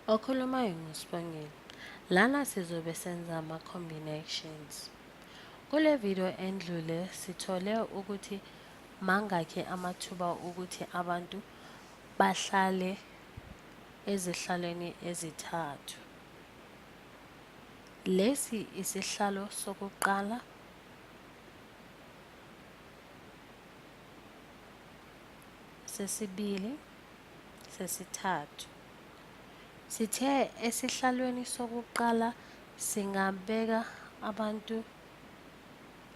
Okhulumayo nguSibongile. Lana sizobe senza ama-combinations. Kule video endlule sithole ukuthi mangakhi amathuba ukuthi abantu bahlale ezihlalweni ezithathu. Lesi isihlalo sokuqala, sesibili, sesithathu. Sithe esihlalweni sokuqala singabeka abantu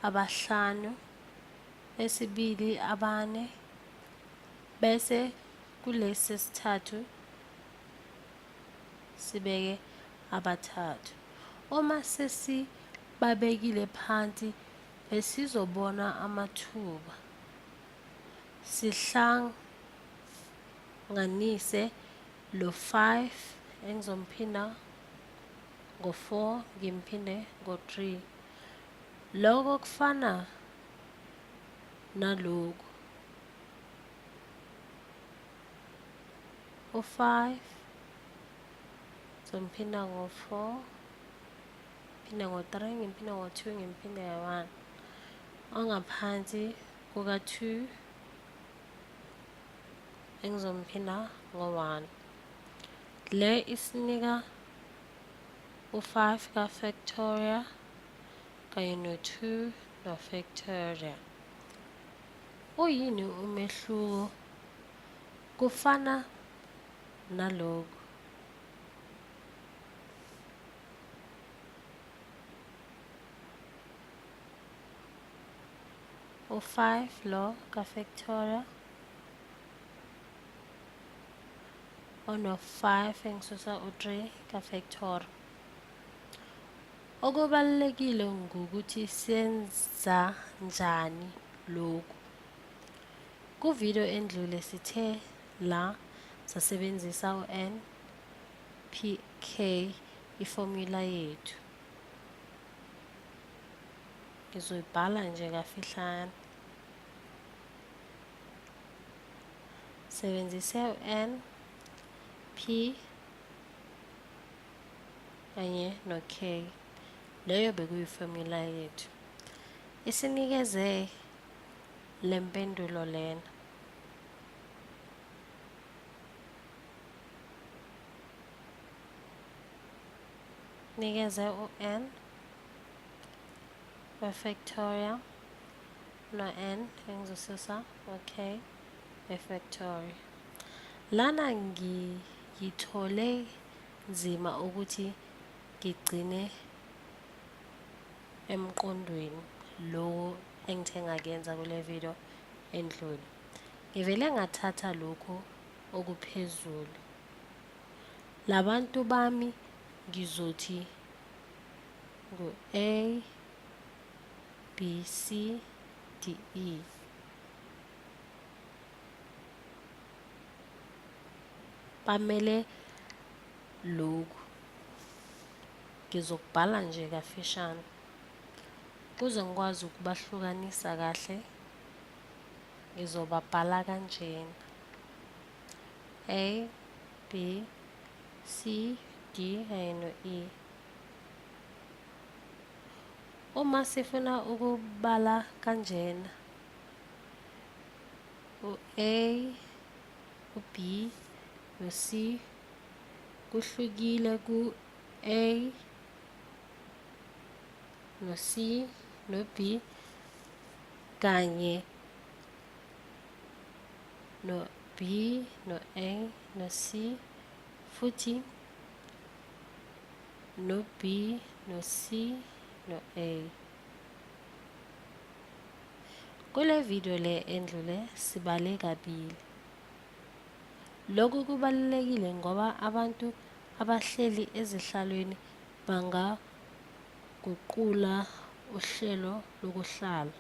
abahlanu, esibili abane, bese kulesi sesithathu sibeke abathathu. Uma sesibabekile phansi besizobona amathuba sihlanganise lo 5 engizomphinda ngo-4 ngimphinde ngo-3. Lokho kufana naloku. U-5 ngizomphinda ngo-4, ngiphinde ngo-3, ngiphinde ngo-2, ngiphinde ngo-1. Ongaphansi kuka-2 engizomphinda ngo-1. Le isinika u-5 ka-factorial kanye no-2 no-factorial. Uyini umehluko? Kufana naloku. U-5 lo ka-factorial ono-5 engisusa u-3 ka-factorial. Okubalulekile ngukuthi senza njani lokhu. Ku-video endlule sithe la sasebenzisa u-N, P, K ifomula yethu. Ngizoyibhala nje kafihlane. Sebenzise u-N, P kanye no-K. Leyo bekuyifomula yethu. Isinikeze le mpendulo lena. Nikeze u-N we-factorial no-N engizosusa u-K we-factorial. Lana ngiyithole nzima ukuthi ngigcine emqondweni lowo engithe ngakuyenza kule video endlule. Ngivele ngathatha lokhu okuphezulu. Labantu bami ngizothi ngu-A, B, C, D, E. Bamele lokhu. Ngizokubhala nje kafishane kuze ngikwazi ukubahlukanisa kahle. Ngizobabhala kanjena. A, B, C, D kanye no-E. Uma sifuna ukubala kanjena, u-A, u-B no-C kuhlukile ku-A no-C no-B kanye no-B no-A no-C futhi no-B no-C no-A. Kule video le endlule sibale kabili. Lokhu kubalulekile ngoba abantu abahleli ezihlalweni bangaguqula uhlelo lokuhlala.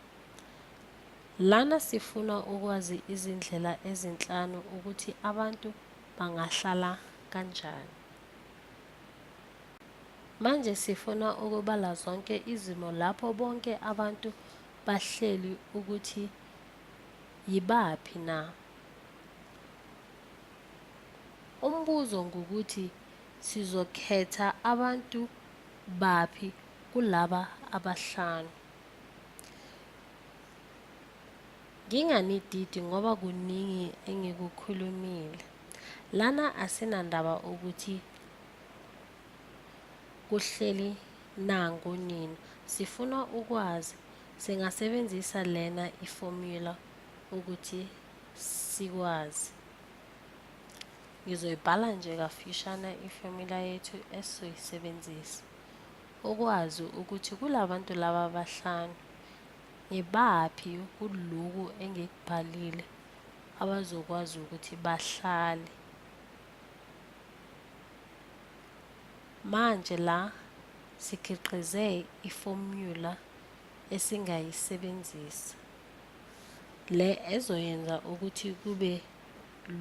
Lana sifuna ukwazi izindlela ezinhlanu ukuthi abantu bangahlala kanjani. Manje sifuna ukubala zonke izimo lapho bonke abantu bahleli ukuthi yibaphi na. Umbuzo ngukuthi Sizokhetha abantu baphi kulaba abahlanu. Nginganididi ngoba kuningi engikukhulumile. Lana asinandaba ukuthi kuhleli nangu nina sifuna ukwazi. Singasebenzisa lena ifomyula ukuthi sikwazi. Ngizoyibhala nje kafushane ifomyula yethu esizoyisebenzisa. Ukwazi ukuthi kulabantu laba abahlanu ngibaphi kuloku engikubhalile abazokwazi ukuthi bahlale. Manje la sikhiqize ifomyula esingayisebenzisa le ezoyenza ukuthi kube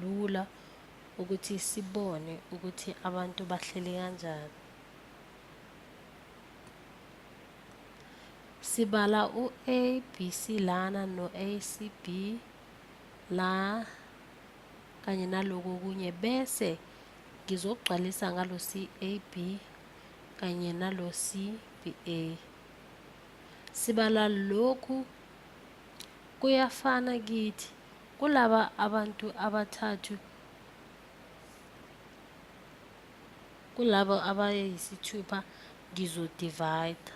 lula ukuthi sibone ukuthi abantu bahleli kanjani. Sibala u-A B C lana no-A C B la kanye naloku okunye bese ngizogcwalisa ngalo C A B kanye nalo C B A. Sibala lokhu kuyafana kithi kulaba abantu abathathu kulabo abayisithupha ngizodivide.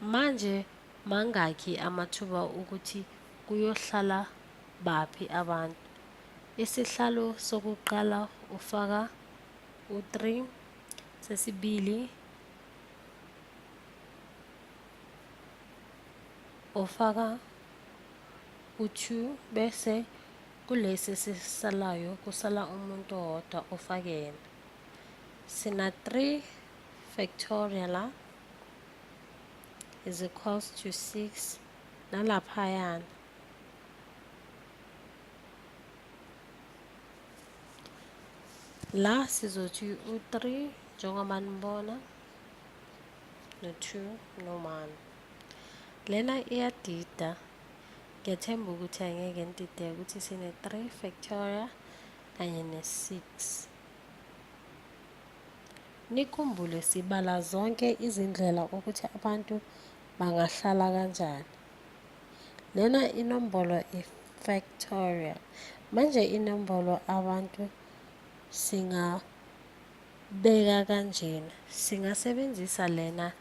Manje mangaki amathuba ukuthi kuyohlala baphi abantu? Isihlalo sokuqala ufaka u-3, sesibili ufaka u-2 bese kulesi esisalayo kusala umuntu owodwa ufake yena. Sina 3 factorial la is equals to 6 nalaphayana. La sizothi u-3 njengoba nibona no-2 no-1. Lena iyadida. Ngiyathemba ukuthi angeke nidideke ukuthi sine-3 factorial kanye ne-6. Nikhumbule sibala zonke izindlela ukuthi abantu bangahlala kanjani. Lena inombolo i-factorial. Manje inombolo abantu singabeka kanjena. Singasebenzisa lena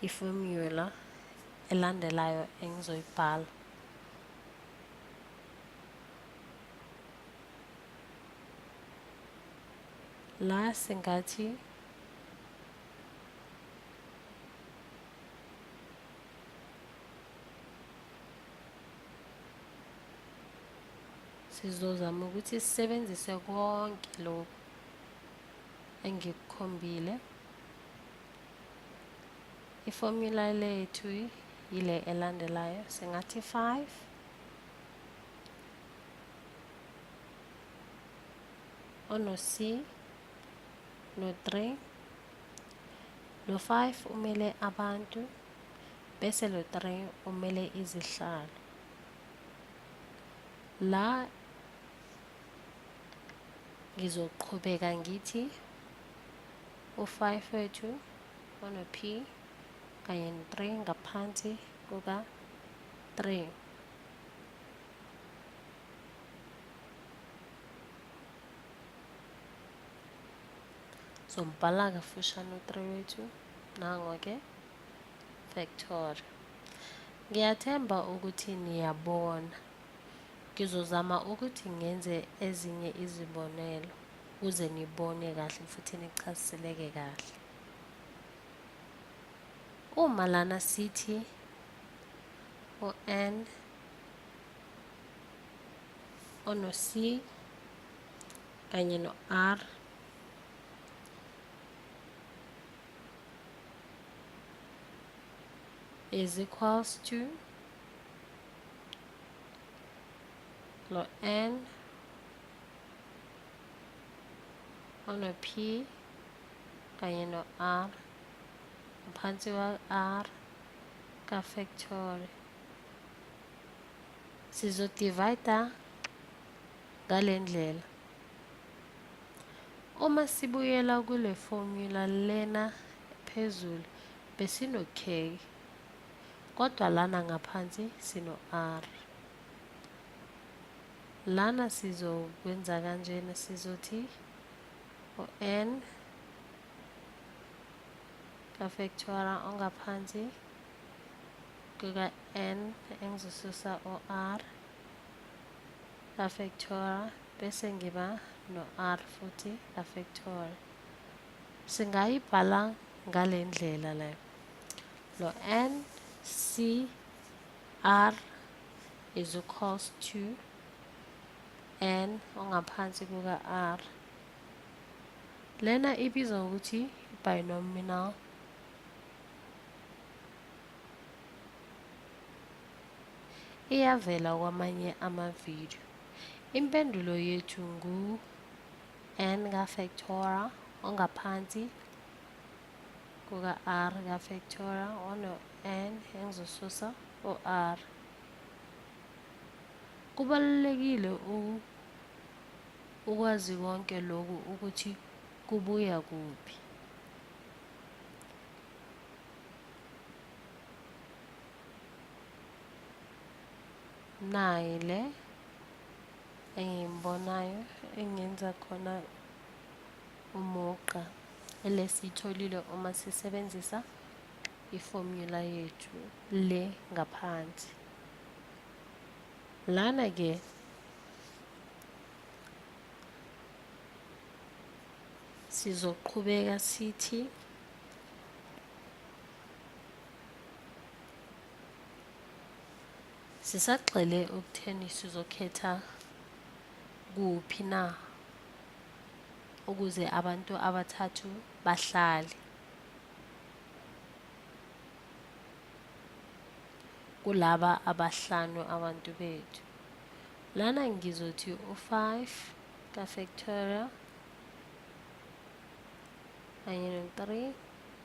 ifomyula elandelayo engizoyibhala. La singathi sizozama ukuthi sisebenzise konke lokhu engikukhombile. Ifomula lethu yile elandelayo, singathi 5 ono-C no-3, lo 5 umele abantu bese lo 3 umele izihlalo. La ngizoqhubeka ngithi u-5 wethu ono-P kanye no-3 ngaphansi kuka-3. Sombhala kafushane u-3 wethu nango-ke factorial. Ngiyathemba ukuthi niyabona. Ngizozama ukuthi ngenze ezinye izibonelo ukuze nibone kahle futhi nichaziseleke kahle. Uma lana sithi u-N ono-C kanye no-R is equals to lo N ono P kanye no R ngaphansi kwa R ka factorial. Sizodivida ngale ndlela. Uma sibuyela kule formula lena phezulu besino K, kodwa lana ngaphansi sino R. Lana sizokwenza kanjena, sizothi u-N kafactorial ongaphansi kuka-N engizosusa u-R kafactorial bese ngiba no-R futhi kafactorial. Singayibhala ngale ndlela le. Lo N C R is equals to N ongaphansi kuka R. Lena ibizwa ngokuthi binomial iyavela kwamanye amavidiyo. Impendulo yethu ngu N kafactorial ongaphansi kuka R kafactorial ono N engizosusa u-R. Kubalulekile ukwazi konke lokhu ukuthi kubuya kuphi. Nayi le engiyibonayo engenza khona umugqa elesiyitholile uma sisebenzisa ifomula yethu le ngaphansi. Lana ke sizoqhubeka sithi sisagxile ekutheni sizokhetha kuphi na ukuze abantu abathathu bahlale kulaba abahlanu abantu bethu. Lana ngizothi u-5 kafactorial kanye no-3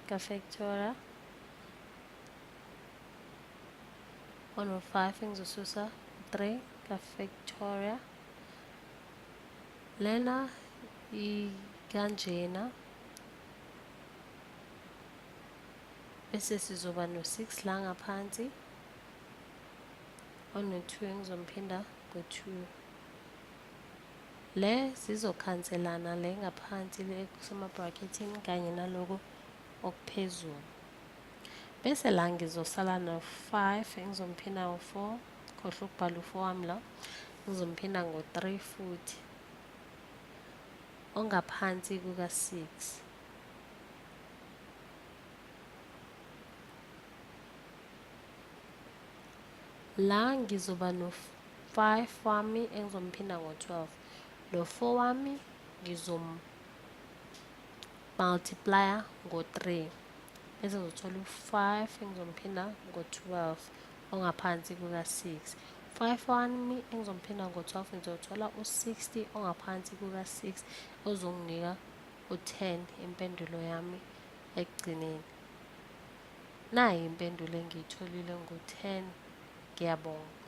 kafactorial ono-5 engizosusa 3 kafactorial. Lena ikanjena bese sizoba no-6 la ngaphansi ono-2 engizomphinda ngo-2. Le zizokhanselana le ngaphansi le kusema-bracketini kanye naloko okuphezulu. Bese la ngizosala no-5 engizomphinda ngo-4, khohlwa ukubhala u-4 wami la, ngizomphinda ngo-3 futhi ongaphansi kuka-6. La ngizoba no-5 wami engizomphinda ngo-12, lo 4 wami ngizom-multiplya ngo-3 bese ngizothola u-5 engizomphinda ngo-12 ongaphansi kuka-6. 5 wami engizomphinda ngo-12 ngizothola u-60 ongaphansi kuka-6 ozonginika u-10 impendulo yami ekugcineni. Nayi impendulo engiyitholile ngu-10. Ngiyabonga.